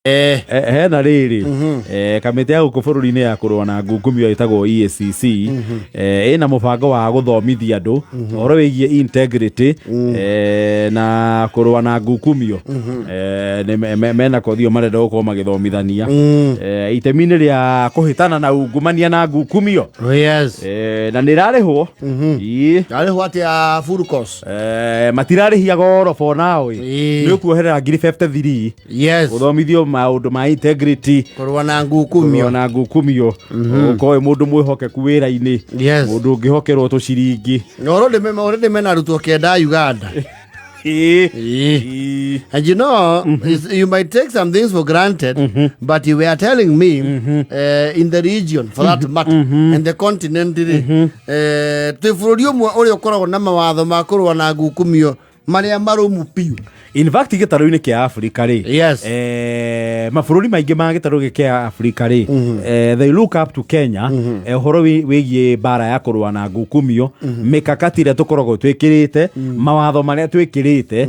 Hena rĩrĩ kamĩtĩ ya gũkũ bũrũri-inĩ ya kũrũa na ngungumio ĩtagwo EACC, ĩna mũbango wa gũthomithia andũ ũhoro wĩgiĩ integrity na kũrũa na ngukumio. Nĩ mena kothi ĩyo marenda gũkorwo magĩthomithania itemi-inĩ rĩa kũhĩtana na ungumania na ngukumio. Oh, yes. Na nĩ ĩrarĩhwo. Ĩĩ. Arĩhwo atĩa full course? Matirarĩhia goro for now ĩ. Nĩ ũkuoherera ngiri 53 gũthomithio maũndũ ma integrity, kũrũa na ngukumio. Kũrũa na ngukumio, ũkorwo wĩ mũndũ mwĩhokeku wĩra-inĩ, mũndũ ũngĩhokerwo tũciringi. Already mena arutwo 9 a Uganda. Ĩĩ. And you might take some things for granted, but you were telling me in the region, for that matter, and the continent, rĩ, twĩ bũrũri ũmwe ũrĩa ũkoragwo na mawatho ma kũrũa na ngukumio marĩa marũmu biũ. In fact, gĩtarũ-inĩ kĩa Afrika rĩ, mabũrũri maingĩ ma gĩtarũ gĩkĩ kĩa Afrika rĩ, they look up to Kenya ũhoro wĩgiĩ mbara ya kũrũa na ngukumio, mĩkakati ĩrĩa tũkoragwo twĩkĩrĩte, mawatho marĩa twĩkĩrĩte,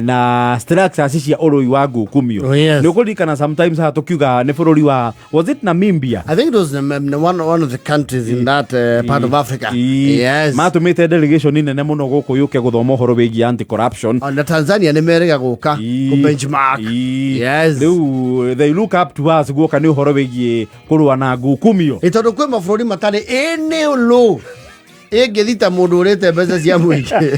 na structures cia ũrũi wa ngukumio. Oh, yes. Nĩ ũkũririkana sometimes haha tũkiuga nĩ bũrũri wa, was it Namibia? I think it was one of the countries in that part of Africa. Matũmĩte delegation nene mũno gũkũ yũke gũthoma ũhoro wĩgiĩ anti corruption. Ona Tanzania nĩ merĩga gũka kũ benchmark. Rĩu they look up to us guoka nĩ ũhoro wĩgiĩ kũrũa na ngukumio. Ĩ tondũ kwĩ mabũrũri matarĩ ĩnĩ law ĩngĩthita mũndũ ũrĩte mbeca cia mũingĩ.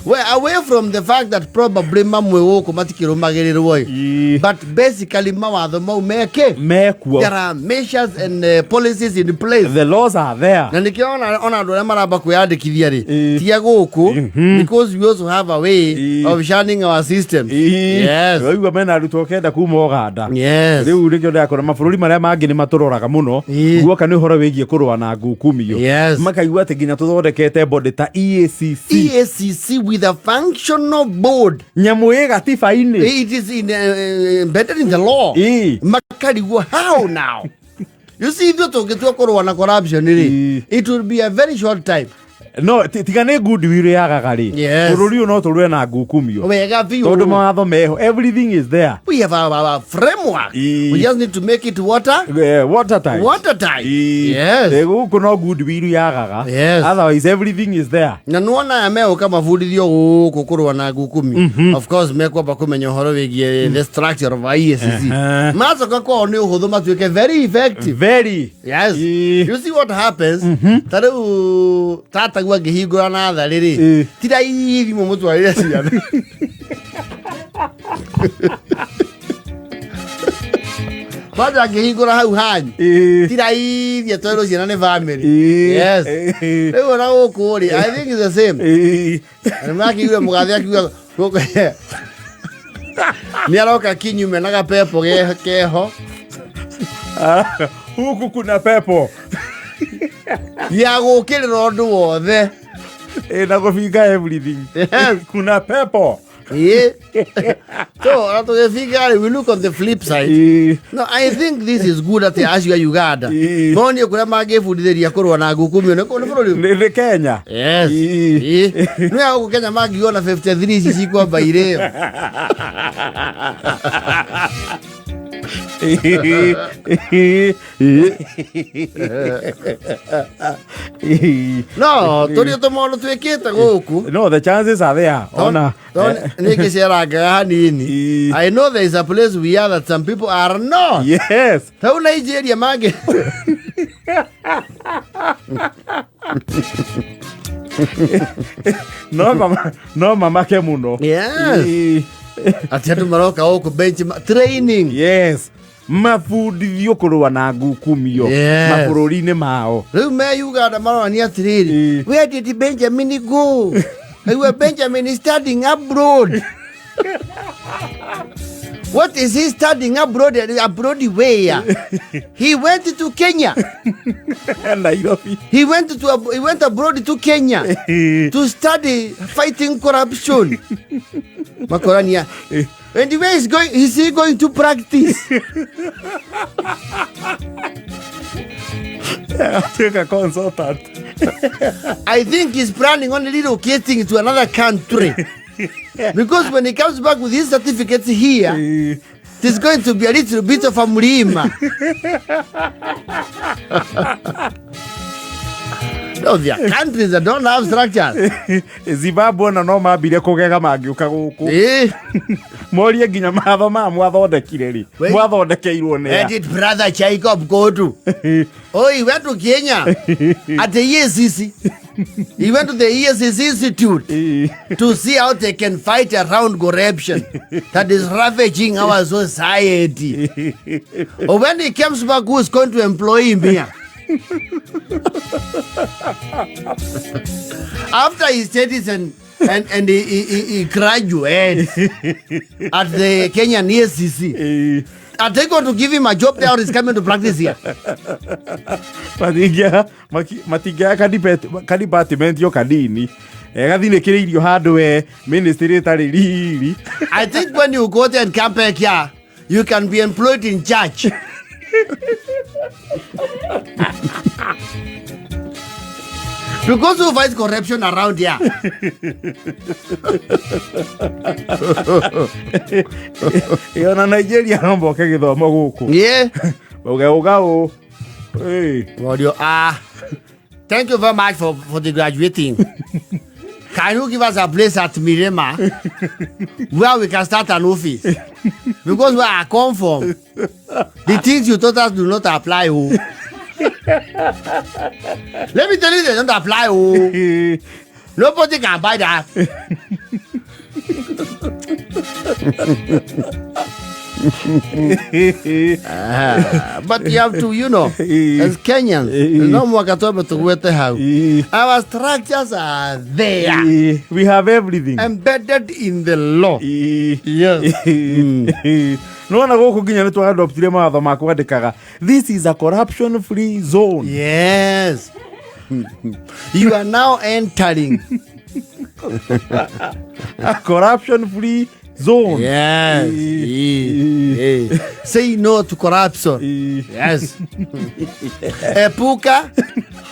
Well, away from the fact that probably mamwe gũkũ matikĩrũmagĩrĩrwo ĩ, but basically mawatho mau meke mekuo. There are measures and policies in place. The laws are there. Na nĩkĩo ona andũ arĩa maramba kwĩyandĩkithia rĩ, tia gũkũ, because we also have a way of shunning our systems. Waigua mena arutwo 9 kuma Ũganda. Rĩu nĩkĩo ndĩrakora mabũrũri marĩa mangĩ nĩ matũroraga mũno guoka nĩ ũhoro wĩgiĩ kũrũa na ngukumio. Makaigua atĩ nginya tũthondekete body ta EACC. EACC with a functional board. Nyamũ ĩ gatiba-inĩ. It is embedded in the law. Makarigwo how now. You see, ithuĩ tũngĩtua kũrũa na corruption rĩ, it will be a very short time. No tiga nĩ goodwill yagaga rĩ, bũrũri ũyũ no tũrũe na ngukumio. Wega biũ. Tondũ mawatho meho, everything is there. We have our framework. We just need to make it water water tight. Water tight. Yes. Gũkũ no goodwill yagaga. Otherwise everything is there. Na nĩwona aya megũka mabundithio gũkũ kũrũa na ngukumi, of course mekwamba kũmenya ũhoro wĩgiĩ the structure of EACC. Macoka kwao nĩ ũhũthũ matuĩke very effective. Very. You see what happens, ta rĩu tataguo angĩhingũra natharĩ rĩ, ti raithi mũmũtwarĩre ciana. Kwanza angĩhingũra hau hanyu, ti raithi atwarĩrwo ciana nĩ family. Rĩu ona gũkũ rĩ, I think it's the same. Nĩ makiuga mũgathe akiuga gũkũ nĩ aroka kinyume na gapepo keho. Huku kuna pepo ya gũkĩrĩra ũndũ wothe. Na kũbinga everything. Kuna pepo. Ĩĩ. So ona tũgĩbinga rĩ, we look on the flip side. No, I think this is good atĩ acio a Uganda monio kũrĩa mangĩbundithĩria kũrũa na ngukumio nĩ nĩ bũrũri Nĩ Kenya. Ĩĩ. Nĩ ya gũkũ Kenya mangiona 53 ici cikwamba irĩo. No tũrĩ tũmaũndũ twĩkĩte gũkũ. No, the chances are there ona. Nĩ ngĩcerangaga hanini. I know there is a place we are that some people are not. Tau Nigeria mangĩ No mama, no mamake muno. Atĩ andũ maroka gũkũ bench training. Yes, mabundithio kũrũa na ngukumio mabũrũri-inĩ mao. Rĩu me Uganda maronania atĩrĩrĩ, where did Benjamin go? Aigua Benjamin is studying abroad. What is he studying abroad? Abroad where? He went to Kenya. Nairobi. He went abroad to Kenya to study fighting corruption. Makorania. And where is going? Is he going to practice? Atuĩka consultant. I think he's planning on relocating to another country. Because when he comes back with his certificates here, it is going to be a little bit of a mlima. No, there are countries that don't have structures. Zimbabwe ona no mambire kũgega mangĩũka gũkũ. Morie nginya matho ma mwathondekire rĩ, Wait. mwathondekeirwo nĩ Where a? did brother Jacob go to? Oh, he went to Kenya at the EACC. He went to the EACC Institute to see how they can fight around corruption that is ravaging our society. Or when he comes back, who is going to employ him here? After he studies and he graduates at the Kenyan EACC, are they going to give him a job there or is coming to practice here? Matingĩaga ka department o kanini, gathinĩkĩrĩirio handũ we ministry ĩtarĩ riri. I think when you go there and come back here, you can be employed in church. Because who fights corruption around here? Ona Nigeria no moke gĩthomo gũkũ. Bauge ũgaũ. Well, you are. Thank you very much for the graduating. Can you give us a place at Mirema where we can start an office? Because where I come from, the things you taught us do not apply. Oh. Let me tell you, they don't apply. Oh. Nobody can buy that. But you have to, as Kenyans, no mwakatobe tuwete hau. Our structures are there. We have everything. Embedded in the law. Yes. Nona gũkũ nginya nĩ twaadoptire mawatho ma kwandĩkaga this is a corruption free zone. Yes. You are now entering A corruption free zone. Yes. Say no to corruption. Yes. Epuka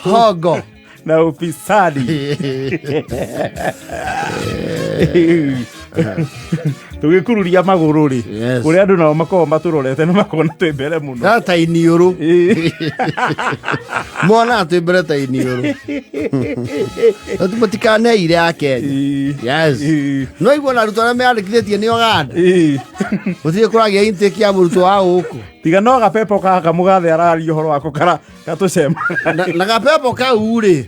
hogo. Na ufisadi. Tũgĩkururia magũrũ rĩ, Yes. ũrĩa andũ nao makoragwo matũrorete nĩ makona twĩ mbere mũno. Ta iniũrũ. Mona twĩ mbere ta iniũrũ. Mũtikaneire a Kenya. Yes. No igua na arutwo arĩa meyandĩkithĩtie nĩ Uganda. Gũtirĩ kũragĩa intake ya mũrutwo wa gũkũ. Tiga no gapepo gaka mũgathe araria ũhoro wako kara gatũcema. Na gapepo kau rĩ,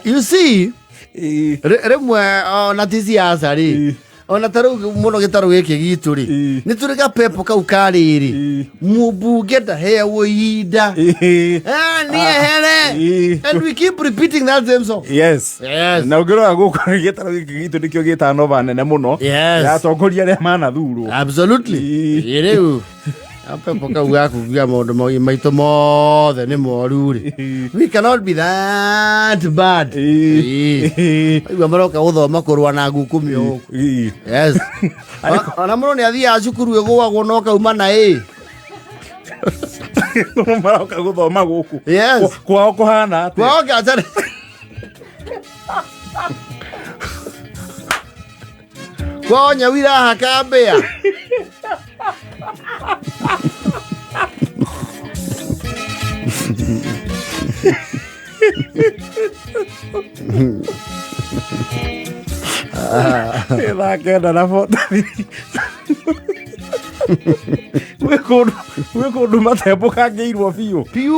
you see, rĩmwe ona ti siasa rĩ, ona ta rĩu mũno gĩtarũ gĩkĩ gitũ rĩ, nĩ tũrĩ gapepo kau karĩrĩ, mũmbunge ndaheagwo ihinda. Niehere. And we keep repeating that same song. Yes. Yes. Na ũngĩrora gũkũ gĩtarũ gĩkĩ gitũ nĩkĩo gĩtaga nova nene mũno. Yes. Ya atongoria arĩa manathurwo. Absolutely. Rĩu gapepo kau gakugia maũndũ maitũ mothe nĩ moru rĩ, we cannot be that bad. Aigua maroka gũthoma kũrũa na ngukumio gũkũ. Yes. Ona mũndũ nĩ athiaga cukuru ĩgũagwo no kauma na ĩ. Maroka gũthoma gũkũ. Yes. Kwao kũhana atĩa? Kwao gacarĩ. Kwao nyau irahaka mbĩa. Thaa kenda na 43. Gwĩ kũndũ matembũkangĩirwo biũ. Piu.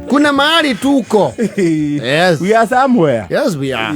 Kuna mahali tuko. Yes. We are somewhere. Yes, we are.